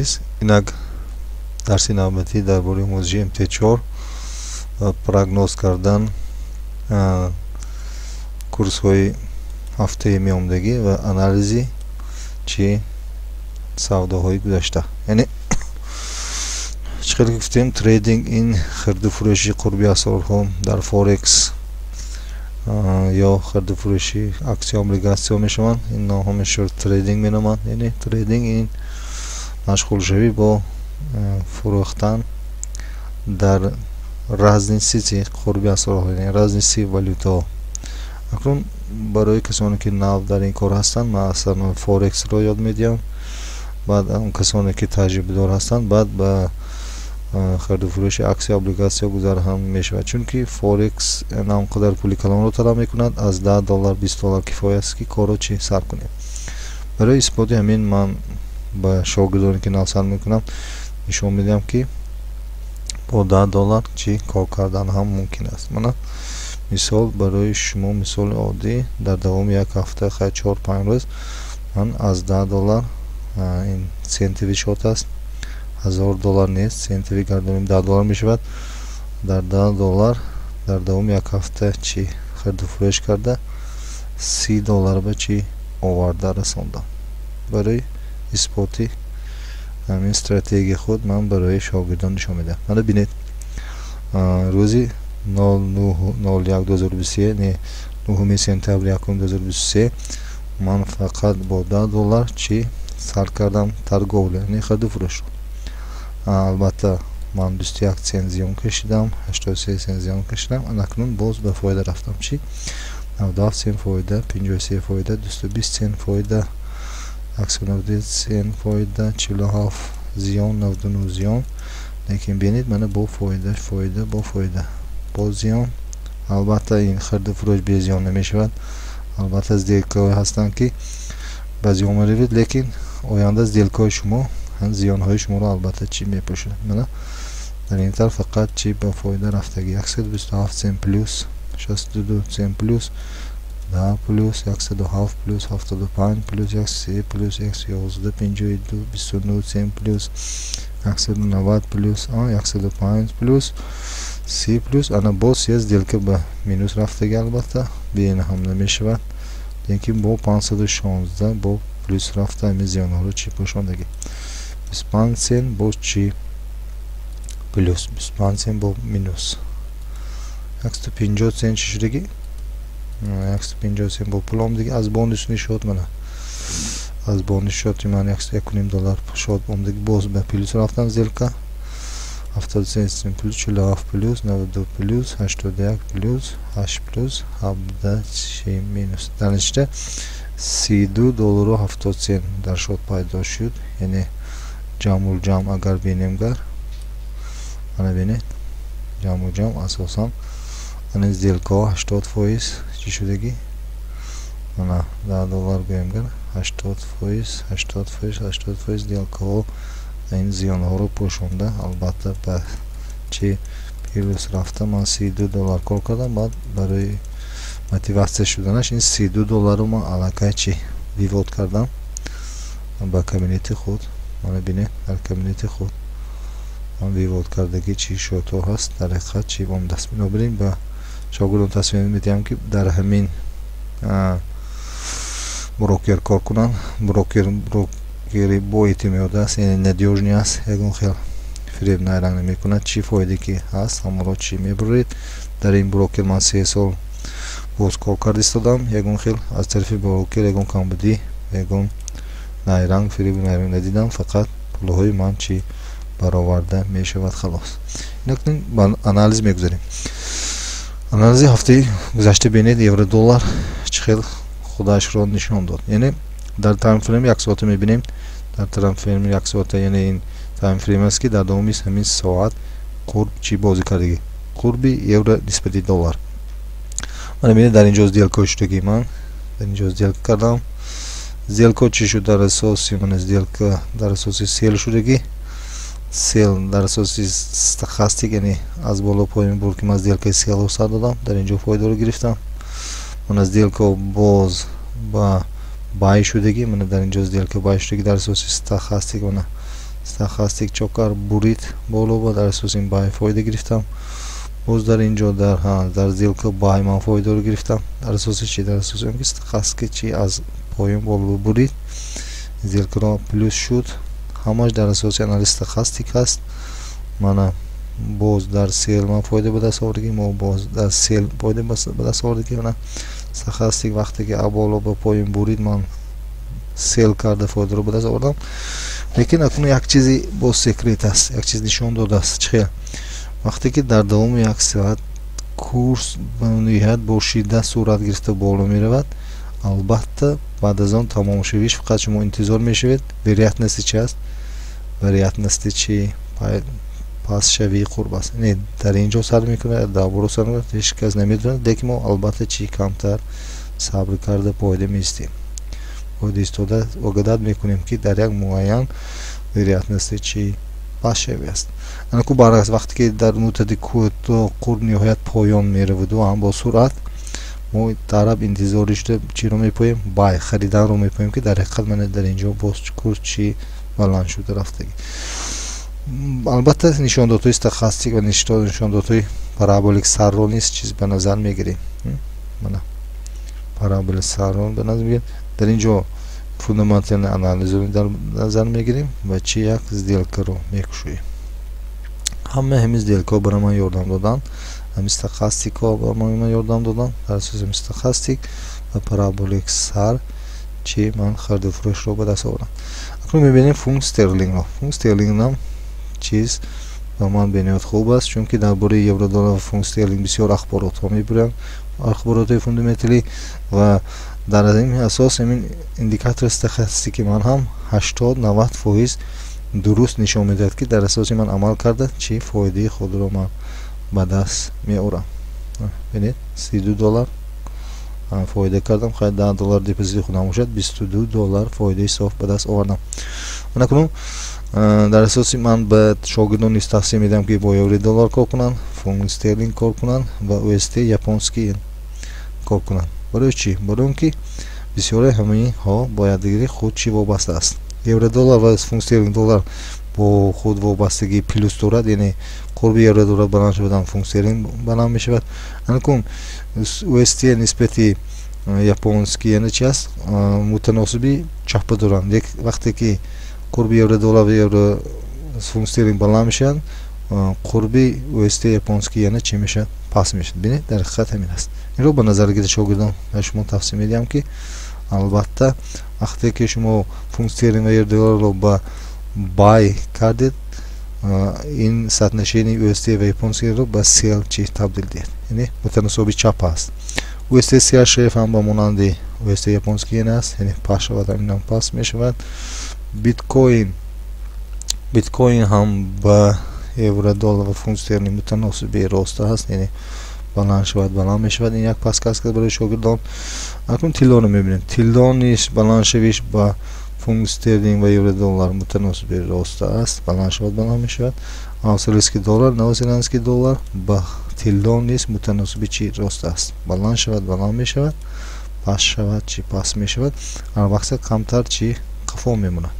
Азиз, инак дарси навбатӣ дар бораи омӯзиши МТ4 ва прогноз кардан курсҳои ҳафтаи меомадагӣ ва анализи чи савдоҳои гузашта. Яъне, чӣ хеле гуфтем, трейдинг ин хирду фурӯши қурби асъорҳо дар форекс ё хирду фурӯши аксия, облигатсияҳо мешаванд. Ин номҳо мешавад, трейдинг меноманд. Яъне трейдинг ин машғулшавӣ бо фурӯхтан дар разницы қурби асъорҳо, яъне разницы валютаҳо. Акнун барои касоне, ки нав дар ин кор ҳастанд, ман аслан форексро ёд медиҳам. Баъд он касоне, ки таҷрибадор ҳастанд, баъд ба харду фурӯши аксия, облигатсия гузар ҳам мешавад, чунки форекс на он қадар пули калонро талаб мекунад. Аз 10 доллар, 20 доллар кифоя аст, ки корро чӣ сар кунем. Барои исботи ҳамин ман ба шогирдоне, ки нав сар мекунам, нишон медиҳам, ки бо 10 доллар чӣ кор кардан ҳам мумкин аст. Мана мисол барои шумо, мисоли оддӣ: дар давоми як ҳафта, хай, 4-5 рӯз ман аз 10 доллар, ин центовый счёт аст, 1000 доллар нест, центовый гардонем, 10 доллар мешавад, дар 10 доллар дар давоми як ҳафта чӣ хариду фурӯш карда, 30 доллар ба чӣ оварда расондам. Барои исботи ҳамин стратегияи худ ман барои шогирдон нишон медиҳам. Мана бинед, рӯзи 09.01.2023, не, 9 сентябри 1 2023 ман фақат бо 10 доллар чӣ сар кардам торговля, яъне хариду фурӯшро. Албатта, ман 21 цент зиён кашидам, 83 цент зиён кашидам. Анакнун боз ба фоида рафтам. Чӣ 97 цент фоида, 53 фоида, 220 цент фоида, 190 цент фоида, 47 зиён, 99 зиён. Лекин бинед, мана бо фоида, фоида, бо фоида, бо зиён. Албатта, ин хирду фурӯш безиён намешавад. Албатта, сделкаҳое ҳастанд, ки ба зиён меравед, лекин оянда сделкаҳои шумо зиёнҳои шуморо албатта чӣ мепӯшад. Мана дар ин тараф фақат чӣ ба фоида рафтагӣ: 127 цент плюс, 62 цент плюс, 10 плюс, 107 плюс, 75 плюс, 103 плюс, 111 52, 29 цент плюс, 190 плюс, 105 плюс, 30 плюс. Ана боз як сделка ба минус рафтагӣ. Албатта, беин ҳам намешавад, лекин бо 516 бо плюс рафта, ҳамин зиёнҳоро чӣ пӯшондагӣ. 25 цент боз чӣ плюс, 25 цент бо минус, 150 цент чӣ шудагӣ, 150 цент бо пул омдагӣ аз бонусный счёт. Мана аз бонус счёти ман 1,5 доллар счёт омдагӣ. Боз ба плюс рафтам сделка, 73 цент плюс, 47 плюс, 92 плюс, 81 плюс, 8 плюс, 17 чи минус. Дар натиҷа 32 доллару 70 цент дар счёт пайдо шуд. Яъне ҷамъулҷамъ агар бинем, гар ана бинед, ҷамъулҷамъ асосан ана сделкаҳо 80% чӣ шудагӣ. Ана 10 доллар гӯем гар, 80%, 80%, 80% сделкаҳо ин зиёнҳоро пӯшонда, албатта, ба чи плюс рафта. Ман 32 доллар кор кардам. Баъд барои мотиватсия шуданаш ин 32 долларро ман аллакай чи вывод кардам ба кабинети худ. Мана бинед, дар кабинети худ ман вывод кардагӣ чи счётҳо ҳаст, дар ҳақиқат чи омадааст. Бинобар ин ба шогирдон тавсия медиҳам, ки дар ҳамин брокер кор кунанд. Брокер брокери боэътимод аст, яъне надёжный аст, ягон хел фиреб найранг намекунад. Чӣ фоиде ки ҳаст, ҳамонро чӣ мебуред. Дар ин брокер ман 3 сол боз кор карда истодам. Ягон хел аз тарафи брокер ягон камбудӣ, ягон найранг, фиребу найранг надидам. Фақат пулҳои ман чӣ бароварда мешавад, халос. Инакнун ба анализ мегузарем. Анализи ҳафтаи гузашта. Бинед, евро доллар чӣ хел худашро нишон дод. Яъне дар таймфрейми як соата мебинем. Дар таймфрейми як соата, яъне ин таймфрейм аст, ки дар давоми ҳамин соат қурб чӣ бозӣ кардагӣ, қурби евро нисбати доллар. Мана бинед, дар инҷо сделкаҳо шудагӣ. Ман дар инҷо сделка кардам. Сделка чӣ шуд? Дар асоси мана сделка дар асоси sell шудагӣ, sell дар асоси стохастик, яъне аз боло поён бур, ки ман сделкаи sellро сар додам, дар инҷо фоидаро гирифтам. Мана сделка боз ба buy шудагӣ. Мана дар инҷо сделка buy шудагӣ дар асоси стохастик. Мана Стохастик чокар бурид боло ба, дар асоси ин buy фоида гирифтам. Боз дар инҷо дар сделка buy ман фоидаро гирифтам. Дар асоси чи? Дар асоси он ки стохастик чи аз поён боло бурид, сделкаро плюс шуд. Ҳамаш дар асоси анализ стохастик аст. Мана, боз дар sell ман фоида ба даст овардагӣ, мо боз дар sell фоида ба даст овардагӣ. Мана, стохастик вақте ки боло ба поён бурид, ман sell карда фоидаро ба даст овардам. Лекин акнун як чизи боз секрет аст, як чиз нишон додааст. Чӣ хел? Вақте ки дар давоми як соат курс ба ниҳоят бо шиддат сурат гирифта боло меравад, албатта, баъд аз он тамомшавиш фақат шумо интизор мешавед. Вероятности чи аст? Вероятности чи пастшавии қурб аст. Не, дар ин ҷо сар мекунад, дар боло сар мекунад, ҳеҷ кас намедонад. Лекин мо, албатта, чи камтар сабр карда поида меистем, поида истода угадать мекунем, ки дар як муайян вероятности чи пастшавӣ аст. Анаку баръакс, вақте ки дар муддати кӯтоҳ қурб ниҳоят поён мераваду ҳам бо суръат, мо тараб интизорӣ шуда чиро мепоем? Buy хариданро мепоем, ки дар ҳақиқат мана дар ин ҷо боз курс чи баланд шуда рафтагӣ. Албатта, нишондодҳои стохастик ва нишондодҳои параболик сарро низ чиз ба назар мегирем. Мана, параболик сарро ба назар мегирем, дар ин ҷо фундаментальный анализро дар назар мегирем ва чи як сделкаро мекушоем. Ҳама ҳамин сделкаҳо барои ман ёрдам доданд, ҳамин стохастикҳо ба ман ёрдам доданд. Дар асоси ҳамин стохастик ва параболик сар чи ман хариду фурӯшро ба даст овардам. Акнун мебинем фунт стерлингро. Фунт стерлингам чиз ба ман бениҳоят хуб аст, чунки дар бораи евродоллар ва фунт стерлинг бисёр ахборотҳо мебуранд, ахборотҳои фундаменталӣ. Ва дар ин асос ҳамин индикатори стохастики ман ҳам 80-90% дуруст нишон медиҳад, ки дар асоси ман амал карда чӣ фоидаи худро ман ба даст меорам. Бинед, 32 доллар фоида кардам. Хайр, 10 доллар депозити худам бошад, 22 доллар фоидаи соф ба даст овардам. Акнун дар асоси ман ба шогирдон низ тавсия медиҳам, ки бо евро доллар кор кунанд, фунт стерлинг кор кунанд ва USD японский кор кунанд. Барои чӣ? Барои он ки бисёре ҳаминҳо бо якдигари худ чӣ вобаста аст. Евро доллар ва фунт стерлинг доллар бо худ вобастагии плюс дорад, яъне қурби евро доллар баланд шавад, фунт стерлинг баланд мешавад. Анакун USD нисбати японский яъне чи аст? Мутаносиби чапа доранд. Вақте ки қурби евро доллар ва евро фунт стерлинг баланд мешаванд, қурби USD японский яъне чӣ мешавад? Паст мешавад. Бинед, дар ҳақиқат ҳамин аст. Инро ба назар гирифта, шогирдон, ба шумо тавсия медиҳам, ки албатта, вақте ки шумо фунт стерлинг ва евро долларро ба buy кардед, ин соотношение USD ва японскийро ба sell чи табдил диҳед, яъне мутаносиби чап аст. USD CHF ҳам ба монанди USD японский yen аст, яъне паст шавад, ҳаминам паст мешавад. Биткоин ҳам ба евро доллар ва фунт стерлинг мутаносиби роста аст, яъне баланд шавад, баланд мешавад. Ин як подсказка барои шогирдон. Акнун тиллоро мебинем. Тилло низ баландшавиш ба фунт стерлинг ва евро доллар мутаносиби роста аст, баланд шавад, баланд мешавад. Австралийский доллар, новозеландский доллар ба тилло низ мутаносиби чи роста аст, баланд шавад, баланд мешавад, паст шавад, чи паст мешавад, ҳар камтар чи қафо мемонад.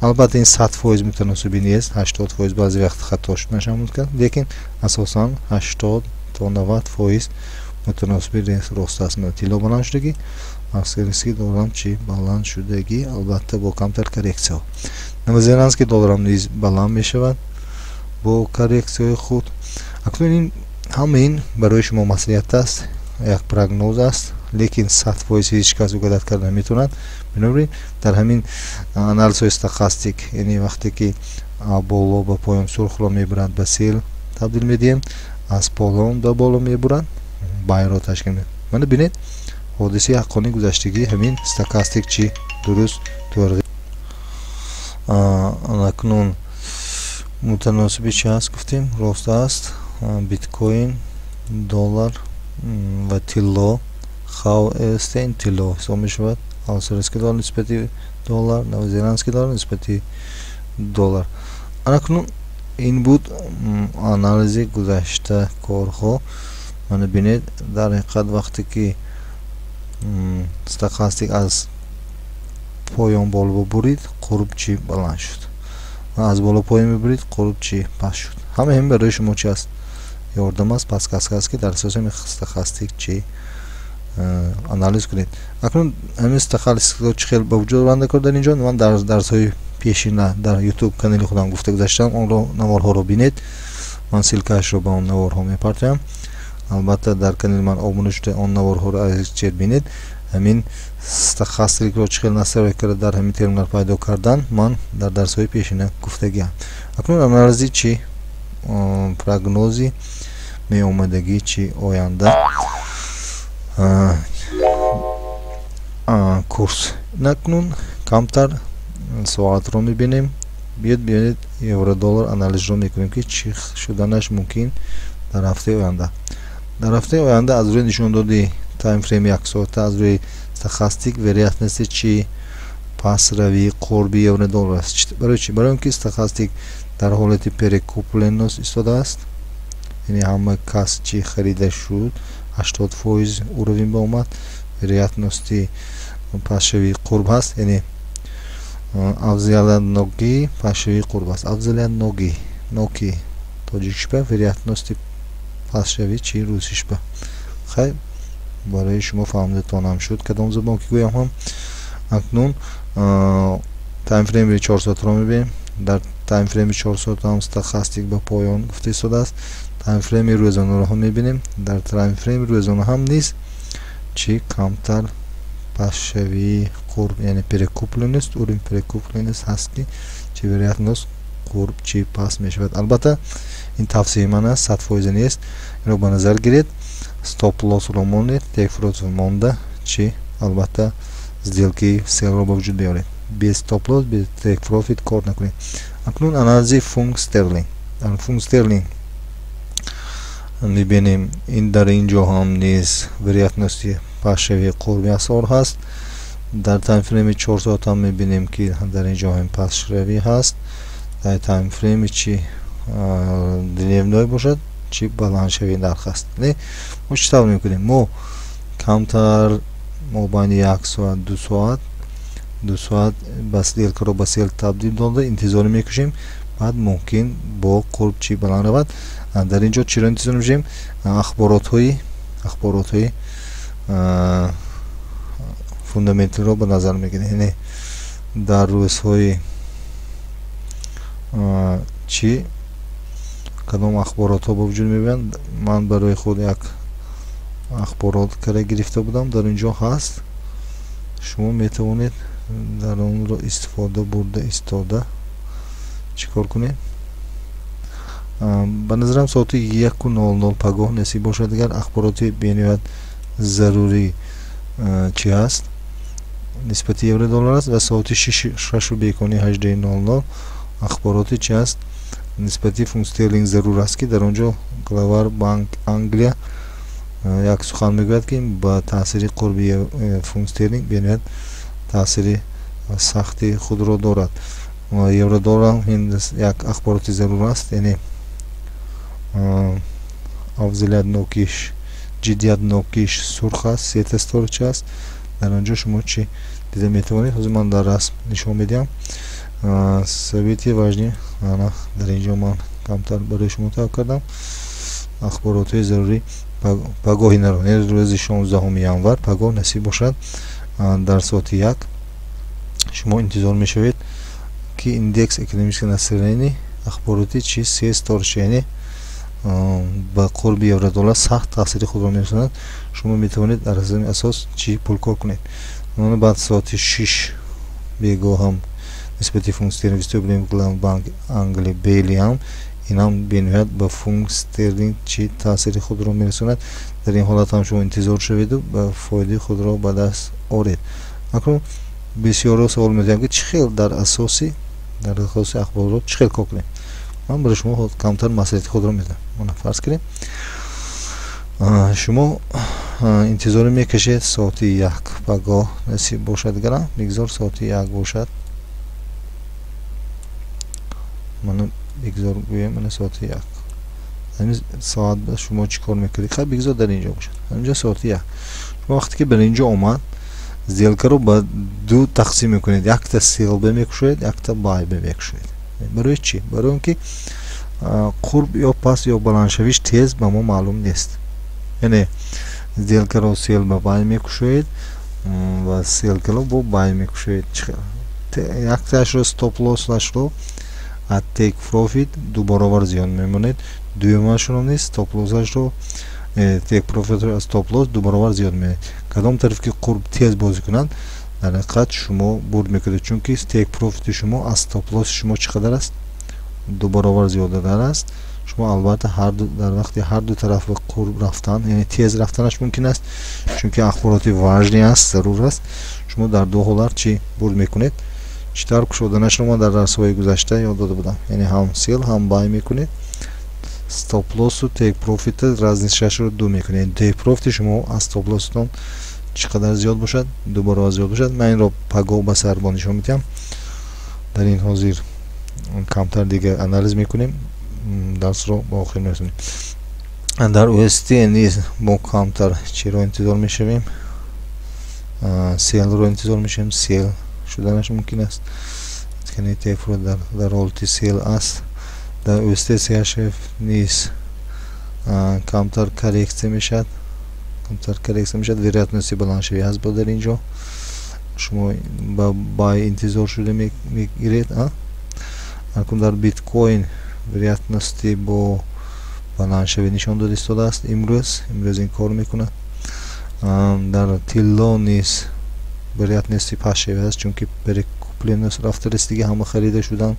Албатта, ин 100% мутаносибӣ нест, 80% баъзе вақт хато шуданашам мумкин, лекин асосан 80 то 90% мутаносиби рост аст. Тилло баланд шудагӣ, австралийский долларам чи баланд шудагӣ, албатта, бо камтар коррексияҳо. Новозеландский долларам низ баланд мешавад бо коррексияҳои худ. Акнун ин ҳама ин барои шумо маслиҳат аст, як прогноз аст, лекин 100% ҳеҷ кас угадать карда наметавонад. Бинобар ин дар ҳамин анализҳои стохастик, яъне вақте ки боло ба поён сурхро мебуранд, ба sell табдил медиҳем, аз поён ба боло мебуранд, buy ро ташкил медиҳем. Мана, бинед, ҳодисаи ҳаққонии гузаштагӣ ҳамин стохастик чӣ дуруст туарғи. Акнун мутаносиби чи аст, гуфтем, рост аст. Биткоин, доллар ва тилло, XAU ин тилло ҳисоб мешавад. Австралийский доллар нисбати доллар, новозеландский доллар нисбати доллар. Анакнун ин буд анализи гузашта корҳо. Мана, бинед, дар ҳақиқат вақте ки стохастик аз поён боло бурид, қурб чӣ баланд шуд. Аз боло поён мебурид, қурб чӣ паст шуд. Ҳама ҳамин барои шумо чи аст? Ёрдам аст, подсказка аст, ки дар асоси ҳамин стохастик чӣ анализ кунед. Акнун ҳамин стохастикро чӣ хел ба вуҷуд оварда кор дар инҷо ман дар дарсҳои пешина дар YouTube канали худам гуфта гузаштам, онро наворҳоро бинед. Ман ссылка ашро ба он наворҳо мепартоям. Албатта, дар канали ман обуна шуда, он наворҳоро аз чер бинед. Ҳамин стохастикро чӣ хел настройка карда, дар ҳамин терминал пайдо кардан ман дар дарсҳои пешина гуфтагиам. Акнун анализи чӣ, прогнози меомадагӣ чӣ оянда курс. Акнун камтар соатро мебинем. Биёд, бибинед, евро-доллар анализро мекунем, ки чӣ шуданаш мумкин дар ҳафтаи оянда. Дар ҳафтаи оянда аз рӯи нишондоди таймфрейми яксоата, аз рӯи стохастик, вероятности чӣ пастравии қурби евро-доллар аст. Барои чӣ? Барои он ки стохастик дар ҳолати перекупленность истодааст, яъне ҳама кас чӣ харида шуд, 80% уровень ба омад, вероятности пастшавии қурб ҳаст, яъне афзалиятнокии пастшавии қурб аст. Афзалиятнокӣ ноки тоҷикишба, вероятности пастшавӣ чӣ русишба. Хай, барои шумо фаҳмидатонам шуд, кадом забон ки гӯям ҳам. Акнун таймфрейми 4 соатро мебинем. Дар таймфрейми 4 соата ҳам стохастик ба поён гуфта истодааст. Таймфрейми рӯзонаро ҳам мебинем. Дар таймфрейми рӯзона ҳам низ чӣ камтар пастшавии қурб, яъне перекупленность, уровень перекупленность ҳаст, ки чӣ вероятность қурб чӣ паст мешавад. Албатта, ин тавсияи ман аст, 100% нест. Инро ба назар гиред, стоп лоссро монед, take profit монда чӣ, албатта, сделки sell ро ба вуҷуд биёред. Без стоп лосс, без take profit кор накунед. Акнун анализи фунт стерлинг. Дар фунт стерлинг мебинем, ин дар ин ҷо ҳам низ вероятности пастшавии қурби асъор ҳаст. Дар таймфрейми 4 соат ҳам мебинем, ки дар ин ҷо ҳам пастшавӣ ҳаст. Дар таймфрейми чи дневной бошад, чи баландшавии нарх аст. Не, мо чӣ тавр мекунем? Мо камтар мобайни як соат, 2 соат, 2 соат ба сделкаро ба sell табдил дода, интизорӣ мекушем. Баъд мумкин бо қурб чӣ баланд равад. Дар ин ҷо чиро интизор мешавем? Ахборотҳои фундаменталиро ба назар мегирем, яъне дар рӯзҳои чӣ кадом ахборотҳо ба вуҷуд меоянд. Ман барои худ як ахборот кара гирифта будам, дар ин ҷо ҳаст. Шумо метавонед дар онро истифода бурда истода чӣ кор кунед. Ба назарам, соати 1:00 пагоҳ насиб бошад, агар ахбороти бениҳоят зарурӣ чӣ ҳаст, нисбати евро доллар аст ва соати шашу бекони 18:00 ахбороти чӣ аст, нисбати фунт стерлинг зарур аст, ки дар он ҷо главарь Банк Англия як сухан мегӯяд, ки ба таъсири қурби фунт стерлинг бениҳоят таъсири сахти худро дорад. Евро доллар ин як ахбороти зарур аст, яъне афзалиятнокиш, ҷиддиятнокиш сурх аст, сета ситорача аст. Дар он ҷо шумо чӣ дида метавонед? Ҳозир ман дар расм нишон медиҳам. События важные, ана дар ин ҷо ман камтар барои шумо тайёр кардам ахборотҳои зарурӣ. Пагоҳи наро, рӯзи 16-уми январ, пагоҳ насиб бошад, дар соати 1 шумо интизор мешавед, ки индекс экономического настроения, ахбороти чи се ситорача, яъне ба қурби евро-доллар сахт таъсири худро мерасонад. Шумо метавонед дар ҳамин асос чӣ пул кор кунед. Баъд соати 6 бегоҳ ҳам нисбати фунт стерлинг выступление Банк Англия Бейли ҳам, ин ҳам бениҳоят ба фунт стерлинг чӣ таъсири худро мерасонад. Дар ин ҳолат ҳам шумо интизор шаведу ба фоидаи худро ба даст оред. Акнун бисёрҳо савол медиҳанд, ки чӣ хел дар асоси ахборот чӣ хел кор кунем. Ман барои шумо камтар маслиҳати худро медиҳам. Мана, фарз кунем, шумо интизорӣ мекашед соати 1 пагоҳ, насиб бошад, гара бигзор соати 1 бошад. Мана, бигзор гӯем, мана соати 1. Ҳамин соат шумо чӣ кор мекардед? Хай, бигзор дар ин ҷо бошад, ҳаминҷо соати 1. Шумо вақте ки бар ин ҷо омад, сделкаро ба ду тақсим мекунед: якта sell бе мекушоед, якта buy бе мекушоед. Барои чӣ? Барои он ки қурб ё паст ё баландшавиш тез ба мо маълум нест. Яъне сделкаро sell ба buy мекушоед ва сделкаро бо buy мекушоед. Яктаашро stop loss-ашро аз take profit 2 баробар зиёд мемонед, дуюмашро низ stop loss-ашро take profit аз stop loss 2 баробар зиёд мемонед. Кадом тараф ки қурб тез бозӣ кунад, дар ҳақиқат шумо бурд мекунед, чунки take profit шумо аз stop loss шумо чӣ қадар аст? 2 баробар зиёдатар аст. Шумо албатта дар вақти ҳар ду тараф қурб рафтан, яъне тез рафтанаш мумкин аст, чунки ахбороти важный аст, зарур аст. Шумо дар ду ҳолат чӣ бурд мекунед? Чӣ тавр кушоданашро ман дар дарсҳои гузашта ёд дода будам. Яъне ҳам sell, ҳам buy мекунед, stop loss-у take profit разницашро ду мекунед. Take profit шумо аз stop loss-тон чӣ қадар зиёд бошад, 2 баробар зиёд бошад. Ман инро пагоҳ ба сарбон нишон медиҳам. Дар ин ҳозир камтар дига анализ мекунем, дарсро ба охир мерасонем. Дар USD низ мо камтар чиро интизор мешавем? Sell-ро интизор мешавем, sell шуданаш мумкин аст. Яъне take дар ҳолати sell аст. Дар USD CHF низ камтар коррекция мешавад, камтар коррекция мешавад, вероятности баландшавӣ ҳаст. Бо дар инҷо шумо ба buy интизор шуда мегиред. Акун дар биткоин вероятности бо баландшавӣ нишон дода истодааст. Имрӯз ин кор мекунад. Дар тилло низ вероятности пастшавӣ аст, чунки перекупленность рафта расидиги, ҳама харида шудан.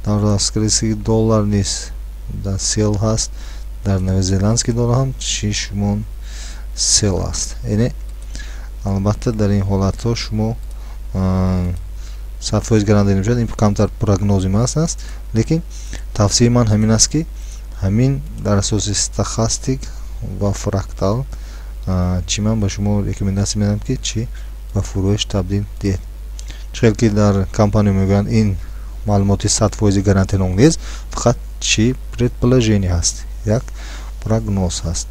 Дар австралийский доллар низ дар sell ҳаст, дар новозеландский доллар ҳам чи шумо sell аст. Яъне албатта дар ин ҳолатҳо шумо 100% гарантия намешавад, ин камтар прогнози ман аст, лекин тавсияи ман ҳамин аст, ки ҳамин дар асоси стохастик ва фрактал чӣ ман ба шумо рекомендация медиҳам, ки чӣ ба фурӯш табдил диҳед. Чӣ хел ки дар компания мегӯянд, ин маълумоти 100% гарантиянок нест, фақат чӣ предположение ҳаст, як прогноз ҳаст.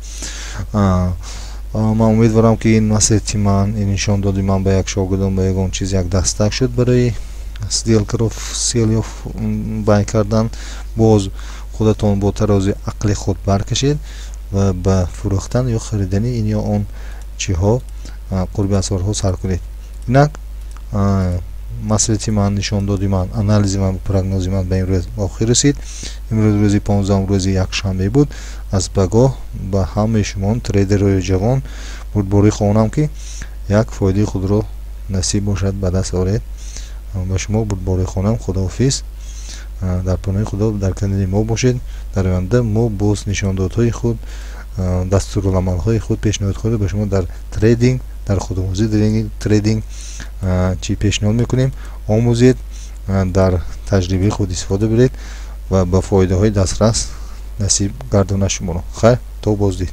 Ман умедворам, ки ин маслиҳати ман, ин нишондоди ман ба як шогирдон ба ягон чиз як дастак шуд барои сделкаро sell ё buy кардан. Боз худатон бо тарози ақли худ баркашед ва ба фурӯхтан ё харидани ин ё он чиҳо, қурби асъорҳо сар кунед. Инак маслиҳати ман, нишондоди ман, анализи ман, прогнози ман ба имрӯз охир расид. Имрӯз рӯзи 15-ум, рӯзи якшанбе буд. Аз пагоҳ ба ҳамаи шумо трейдерҳои ҷавон бурдборӣ хоҳонам, ки як фоидаи худро насиб бошад ба даст оред. Ба шумо бурдборӣ хонам. Худоҳофиз, дар паноҳи Худо, дар канали мо бошед. Дар оянда мо боз нишондодҳои худ, дастуруламалҳои худ, пешниҳодҳоро ба шумо дар трейдинг, дар худомӯзӣ трейдинг чӣ пешниҳод мекунем. Омӯзед, дар таҷрибаи худ истифода баред ва ба фоидаҳои дастрас насиб гардонад шуморо. Хайр, то боздид.